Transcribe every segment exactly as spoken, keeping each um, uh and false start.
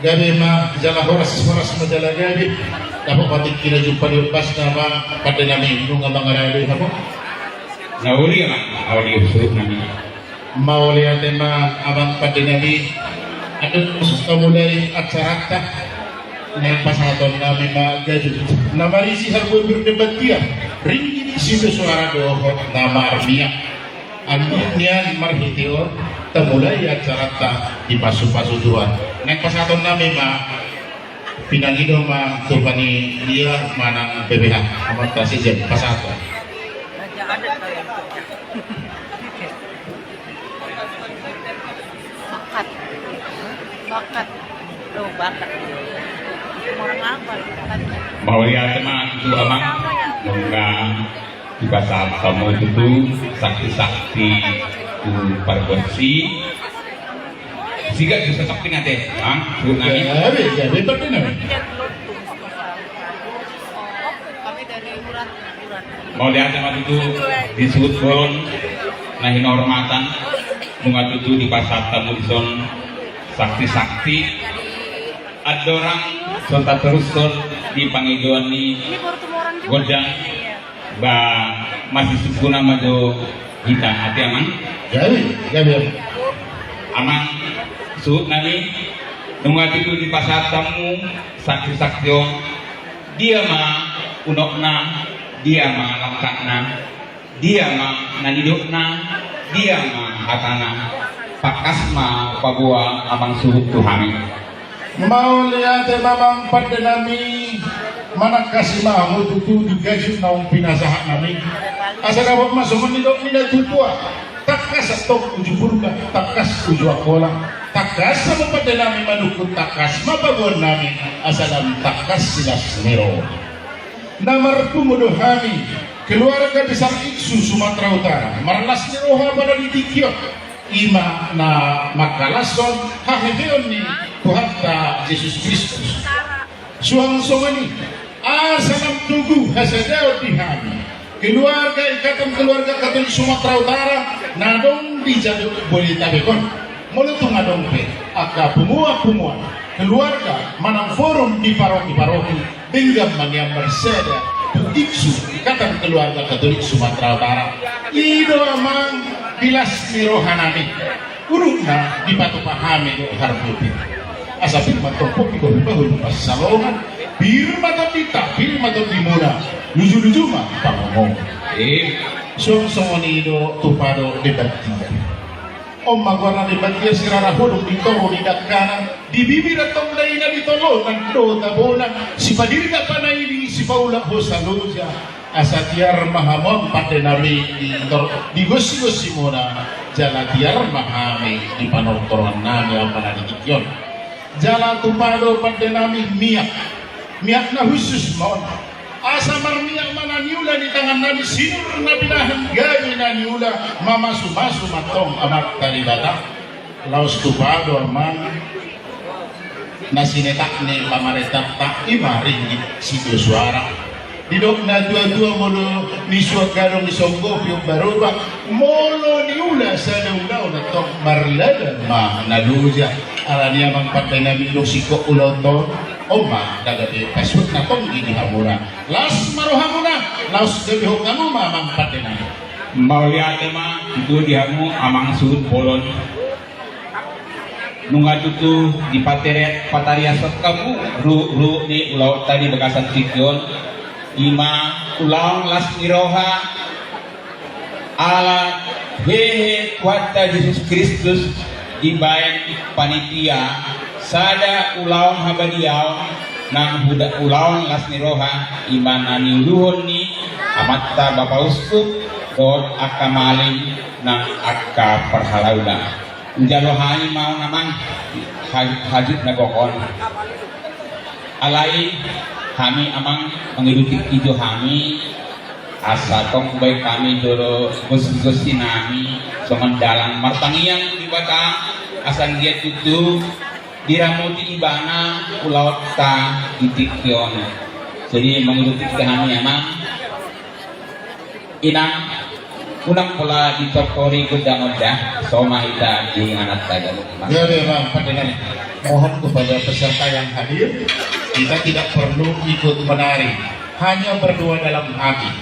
Gabe ma jala horas, horas ma jala gabe. Dapot ma tingki na jumpa di ombasna ma, pande nami, nunga mangarade hamu. Na uli ma, na uli suhut nami. Mauliate ma amang pande nami. Adong, asa mulai acaranta. Naeng pasahaton nami ma gajut na marisi harbue pir debat dia. Ringgit sitio suara dohot na marmiak. Anduk nian marhite on, tamulai acaranta dipasupasu Tuhan. Naeng pasahaton nami ma, pinangido ma tu panitia manang B P H. Amanta sian pasahaton. Bakat. Bakat. Lo bakat. Orang apa? Mauliate ma tu amang. Nunga dipasahat hamu tutu sakti-sakti tu pargonsi. Siga tu sakti nate, Bang, suhut nami. Gabe, gabe, pande nami. Mauliate ma tutu di suhut bolon na hinahormatan, nunga tutu dipasahat hamu dison sakti-sakti. Andorang so tatorushon di pangidoan ni gondang. Ba masisungkun ma jo hita ate amang. Gabe, gabe. Amang suhut nami, nunga tutu dipasahat hamu sakti-sakti on. Dia ma unokna, dia ma langkatna, dia ma na nidokna, dia ma hatana. Tangkas ma paboa amang suhut tu hami. Mauliate ma amang pande nami, manangkasi ma hamu tutu di gajut naung pinasahat nami. Asa dapot ma songon nidok ni natuatua, tangkas antong uju Purba, tangkas uju Angkola. Tangkas hamu pande nami manungkun, tangkas ma paboaon nami, asa lam tangkas silas ni roha. Na marpungu do hami, keluarga besar Iksu Sumatera Utara, marlas ni roha pada di tingki on. I ma na mangkalashon haheheon ni Tuhanta Jesus Kristus. Suang songon i, asa lam togu hasadaon di hami keluarga Ikatan Keluarga Katolik Sumatera Utara na adong di Jabodetabek on. Molo tung adong pe angka punguan-punguan keluarga manang forum di paroki-paroki, denggan ma nian marsada tu Iksu, Ikatan Keluarga Katolik Sumatera Utara. I do amang las ni roha nami. Unokna dipatupa hami do harbue pir. Asa pir ma antong pongki dohot bahul pansalongan. Pir ma tondinta, pir ma tondimuna. Luju-luju ma pangomoan. Eh, suang songon i do tupa do debat dia. On ma goarna debat dia, sirara holong di toru ni dangkana, di bibir antong daina, di tolonan do tabona, sipadirgak panaili, sipaulak hosa loja. Asa tiar ma hamu pande nami di tor-, di gosi-gosimuna, jala tiar ma hami di panortoran nami apala di tingki on. Jala tupa do pande nami miak. Miak na khusus ma on. Asa marmiak ma na niula ni tangan nami, sinur na pinahan gabe na niula, mamasu-masu ma antong Amanta Debata. Laos tupa do amang na sinetak ni pamarentanta, i ma ringgit sitio suara. Didok na tua-tua, molo nisuan gadong disonggopi umbar-umbar, molo niula sada ulaon antong marlada ma na loja. Alani amang pande nami, dung singkop ulaonta on, on ma na gabe pasuutna tonggi di hamuna. Las ma rohamuna, laos gabehon hamu ma amang pande nami. Mauliate ma tutu di hamu amang suhut bolon. Nunga tutu dipateret, patariashon hamu ruhut-ruhut ni ulaonta di bagasan tingki on, i ma ulaon las ni roha. Ala hehe Tuhanta Jesus Kristus dibaen panitia sada ulaon habadiaon nang huda ulaon las ni roha, i ma na niuluhon ni amanta Bapa Uskup dohot angka malim nang angka parhalado. Hujalo hami ma on amang, ha-, hajut na gok on. Alai hami amang mangido tingki jo hami, asa tong hubaen hami jolo gosi-gosi nami songon dalan martangiang tu Debata, asa anggiat tutu diramoti Ibana ulaonta di tingki on. Jadi mangido tingki hami amang. Inang, unang pola ditortori gondang-gondang. Toma hita di inganan taga. Jadi, Bang, pada nari. Mohon kepada peserta yang hadir, kita tidak perlu ikut menari, hanya berdua dalam hati.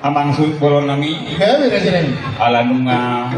Amang suhut bolon nami. Gabe raja nami. Ala nunga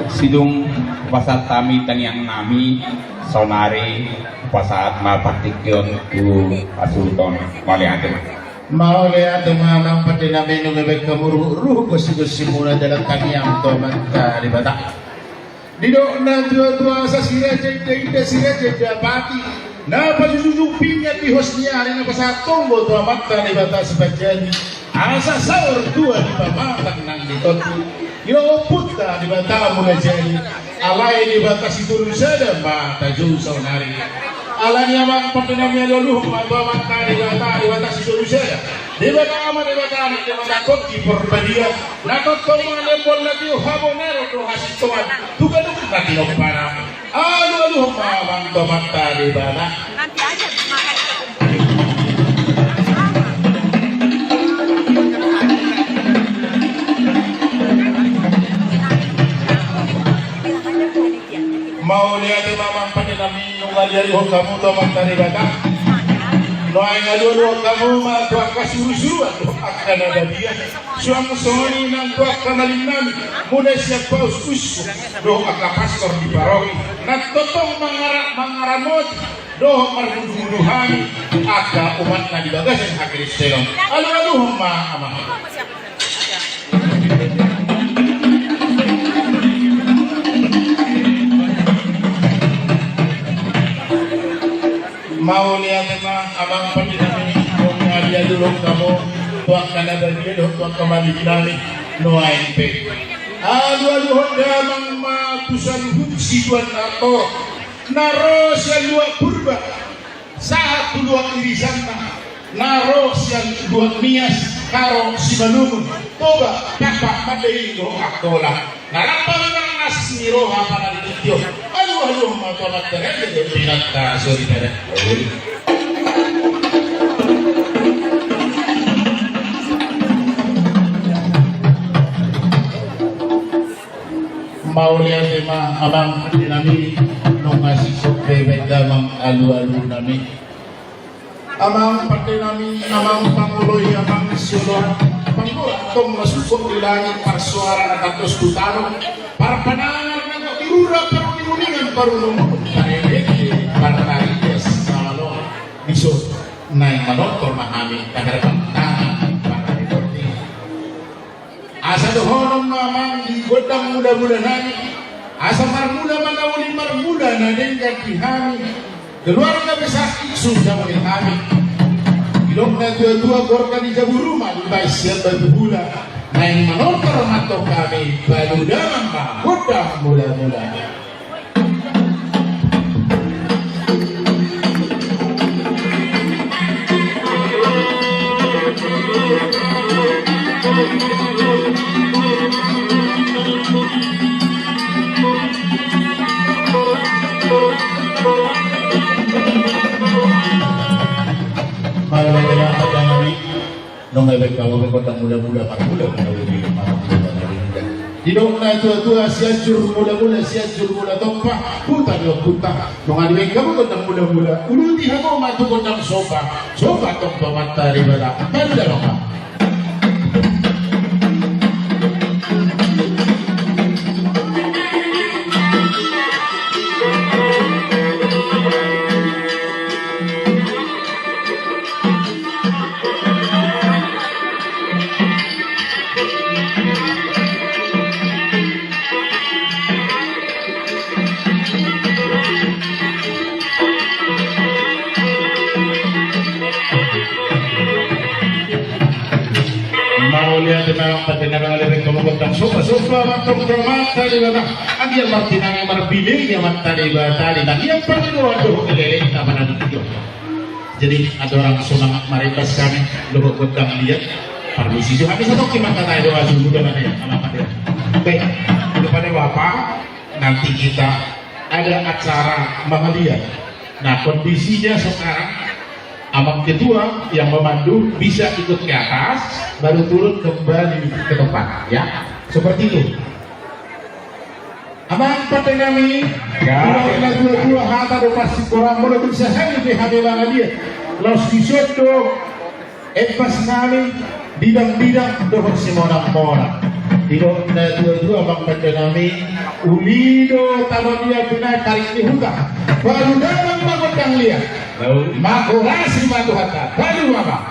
sidung hupasahat hami tangiang nami, saonari hupasahat ma partingkian tu hasuhuton. Mauliate ma. Mauliate ma amang pande nami, nunga baen hamu ruhut-ruhut, gosi-gosi muna dalan tangiang tu Amanta Debata. Didok natuatua, asa si raja indainda, si raja dapati, na pajujung pingan di hos ni ari, na pasahat tonggo tu Amanta Debata Sipanjadi, asa saur tua di pamatang nang di tondi. Ilo ompunta Debata muna jadi, alai Debata sitolu sada ma tajou saonari. Alani i amang pande nami, alualuhon ma tu Amanta Debata, Debata sitolu sada. Debata Ama, Debata Anak, Debata Tondi Porbadia. Na tongtong mangalehon na tio habonaron dohot hasintongan tu ganup na tinompana. Alualuhon ma amang tu Amanta Debata. Mauliate ma amang pande nami, nunga dialuhon hamu tu Amanta Debata. Nuaeng alualuhon hamu ma tu angka surusuruan dohot angka na badia. Suang songon i nang tu angka malim nami, mulai sian paus, uskup dohot angka pastor di paroki, na tongtong mangara-, mangaramoti dohot marmudu-mudu hami angka umatna di bagasan hakristenon. Alualuhon ma amang. Mauliate ma amang pande nami, nunga dialuhon hamu tu angka na badia dohot tu angka malim nami. Nuaeng pe alualuhon damang ma tu saluhut situan na torop na ro sian luat Purba sahat tu luat irisanna, na ro sian luat Nias, Karo, Simalungun, Toba, Pakpak, Mande, Indo, Angkola. Na rap manang na sini roha mana di tio. Alualuhon ma tu Amanta Debata, pinanta soripada. Mauliate ma amang pande nami, nunga sisongon i be damang alualu nami. Amang pande nami, amang pangoloi, amang sioloan, panggoran tong na sungkot di langit, parsoara na tandos tu tano, parpanangan na gok di rura, paruningningan, parunungun, parelek, partaria, salalo. Dison naeng manortor ma hami, tagar pantang, parelek. Asa dohonon ma amang di gondang mula-mula nami, asa marmula ma na uli, marmula na denggan di hami, keluarga besar Iksu Jamuni hami. Didok na tua-tua, gorga ni jabu ruma, dipainsian batu hula, naeng manortor ma antong hami, palu damang ma gondang mula-mula. Nunga dibaen hamu be gondang mula-mula, marmula mula-mula. Didok na tua-tua, Sianjur mula-mula, Sianjur mula tompa, huta ni ompunta. Nunga dibaen hamu gondang mula-mula, uduti hamu ma tu gondang somba, somba tong tu Amanta Debata. Palu damang ma. Mauliate ma amang pande nami, nunga dibaen hamu gondang somba, somba ma tong tu Amanta Debata. Anggiat martinangi marbinege Amanta Debata, tangiang pangidoan dohot lelengna manang. Jadi, andorang semangat marembas hami dohot gondang liat, parmisi jo hami satongkin mangkatai doa suhut, amang pande. Baik, kepada Bapak, nanti kita ada acara mangaliat. Nah, kondisinya sekarang, Amang Ketua yang memandu bisa ikut ke atas, baru turun kembali ke tempat, ya. Seperti itu. Amang pande nami, ya. Didok na tua-tua, hata do parsingkoran, molo tung sahali pe hami mangaliat, laos dison do embas nami, bidang-bidang dohot simonang-monang. Didok na tua-tua, amang pande nami, uli do tano ni ampina, karik ni huta, palu damang ma gondang liat. Mangkorasi ma Tuhanta. Palu ma.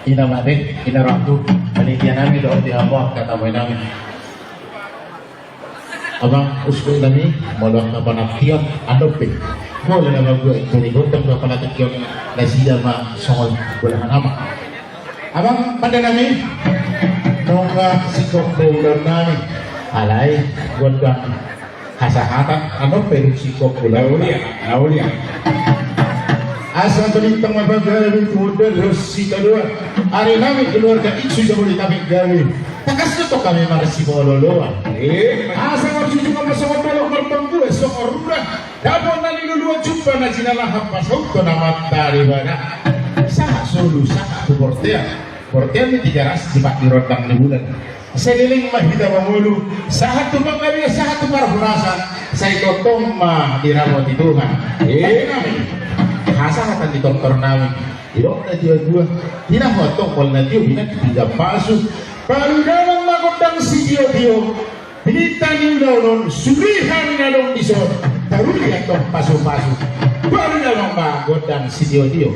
Ina mate, ina rohangku, panitia nami dohot di hamu angka tamu nami. Abang, uskup nami, molo angka panantian, andon pe. Molo na mabuat jadi gondang do panantian, nasida ma songon bolahan ama. Abang, pande nami, nunga singkop do ulaon nami. Alai, gondang hasahatan, andon pe dung singkop ulaon. Na uli, na uli. Asa balintang ma pagabe tu bontean ros sitadoan. Ari nami keluarga Iksu Jabodetabek gabe. Tangkas do tong hami marsipaolooloan. Eh. Asa marjujungan ma songon dolok, marpanggual songon rura. Dapot na niluluan, jumpa na jinalahan, pasauthon Amanta Debata. Sahat solu, sahat tu bontean. Bontean ni Tigaras, jumpang ni rondang ni bulan. Saleleng ma hita mangolu, sahat tu panggabean, sahat tu parhorasan, sai tongtong ma diramoti Tuhan. Eh. Hasahatan ni tortor nami. Didok na tio dua, tinahu antong molo na tio, pinantik pinggan pasu. Palu damang ma gondang sitiotio. Pinantik ni ulaon on, sude hami na adong dison. Taruli antong pasupasu. Palu damang ma gondang sitiotio.